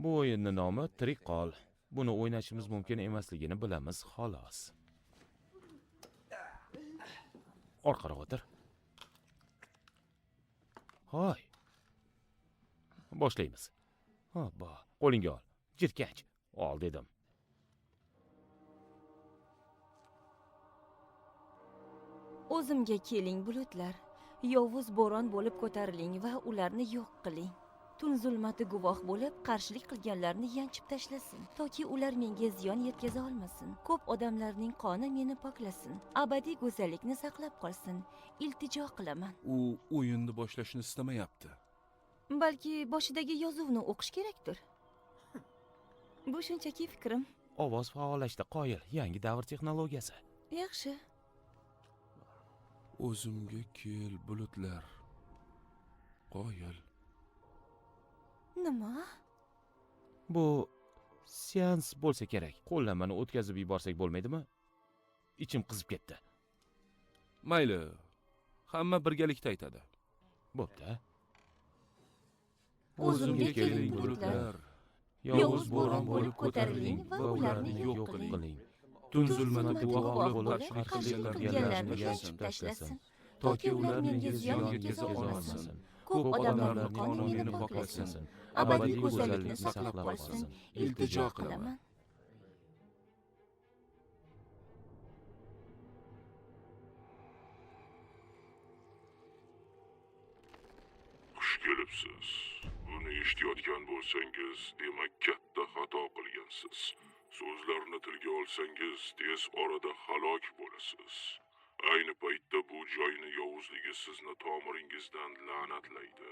Bu o'yinning nomi Tirik qol. Buni o'ynashimiz mumkin emasligini bilamiz, xolos. Orqaroq o'tir. Hoy. Boshlaymiz. Hoppa, qo'lingga ol. Jirkanch. Ol dedim. O'zimga keling bulutlar. Yovuz bo'ron bo'lib ko'tariling va ularni yo'q qiling. Tun zulmati guvoh bo'lib, qarshilik qilganlarni yanchib tashlasin, toki ular menga ziyon yetkaza olmasin. Ko'p odamlarning qoni meni poklasin, abadiy go'zallikni saqlab qolsin. Iltijo qilaman. U o'yinni boshlashni istamayapti. Balki boshidagi yozuvni o'qish kerakdir. Bu shunchaki fikrim. Ovoz faollashda qoyil, yangi davr texnologiyasi. Yaxshi. O'zimga kel bulutlar. Qoyil. Nima? Bu seans bo'lsa kerak. Qo'llanmani o'tkazib yuborsak bo'lmaydimi? Ichim qizib ketdi. Mayli. Hamma birgalikda aytadi. Bo'pti. O'zimga keling bulutlar. Yovuz bo'ron bo'lib ko'tariling va ularni yo'q qiling. Tun zulmati guvoh guvoh bo'lib bo'lib, qarshilik qarshilik qilganlarni qilganlarni yanchib yanchib tashlasin, toki ular menga ziyon yetkaza olmasin. Ko'p Ko'p odamlarning odamlarning qoni qoni meni meni poklasin, poklasin, abadiy abadiy go'zallikni go'zallikni saqlab saqlab qolsin. qolsin. Iltijo qilaman. Xush kelibsiz. Buni eshitayotgan bo'lsangiz, demak katta xato qilgansiz. So'zlarni tilga olsangiz, tez orada halok bo'lasiz. Ayni paytda bu joyni yovuzligi sizni tomiringizdan la'natlaydi.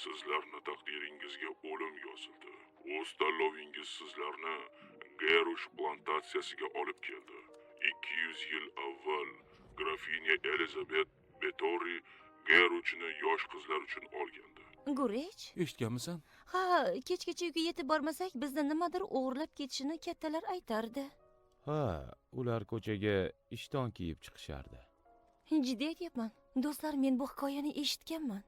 Sizlarni taqdiringizga o'lim yozildi. O'z tanlovingiz sizlarni Gerush plantatsiyasiga olib keldi. 200 yil avval grafinya Elizabet Betori Geruchni yosh qizlar uchun olgandi. Gurech? Eshitganmisan? Ha, kechgacha uyga yetib bormasak, bizni nimadir o'g'irlab ketishini kattalar aytardi. Ha, ular ko'chaga ishton kiyib chiqishardi. Jiddiy aytyapman. Do'stlar, men bu hikoyani eshitganman.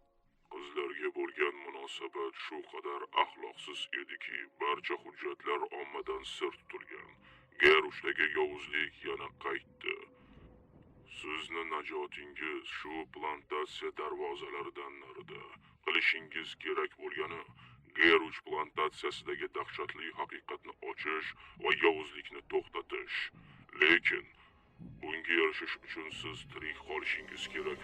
Qizlarga bo'lgan munosabat shu qadar axloqsiz ediki, barcha hujjatlar ommadan sir tutilgan. Gerushdagi yovuzlik yana qaytdi. Sizni najotingiz shu plantatsiya darvozalaridan narida. Qilishingiz kerak bo'lgani Geruch plantatsiyasidagi dahshatli haqiqatni ochish va yovuzlikni to'xtatish. Lekin bunga erishish uchun siz tirik qolishingiz kerak.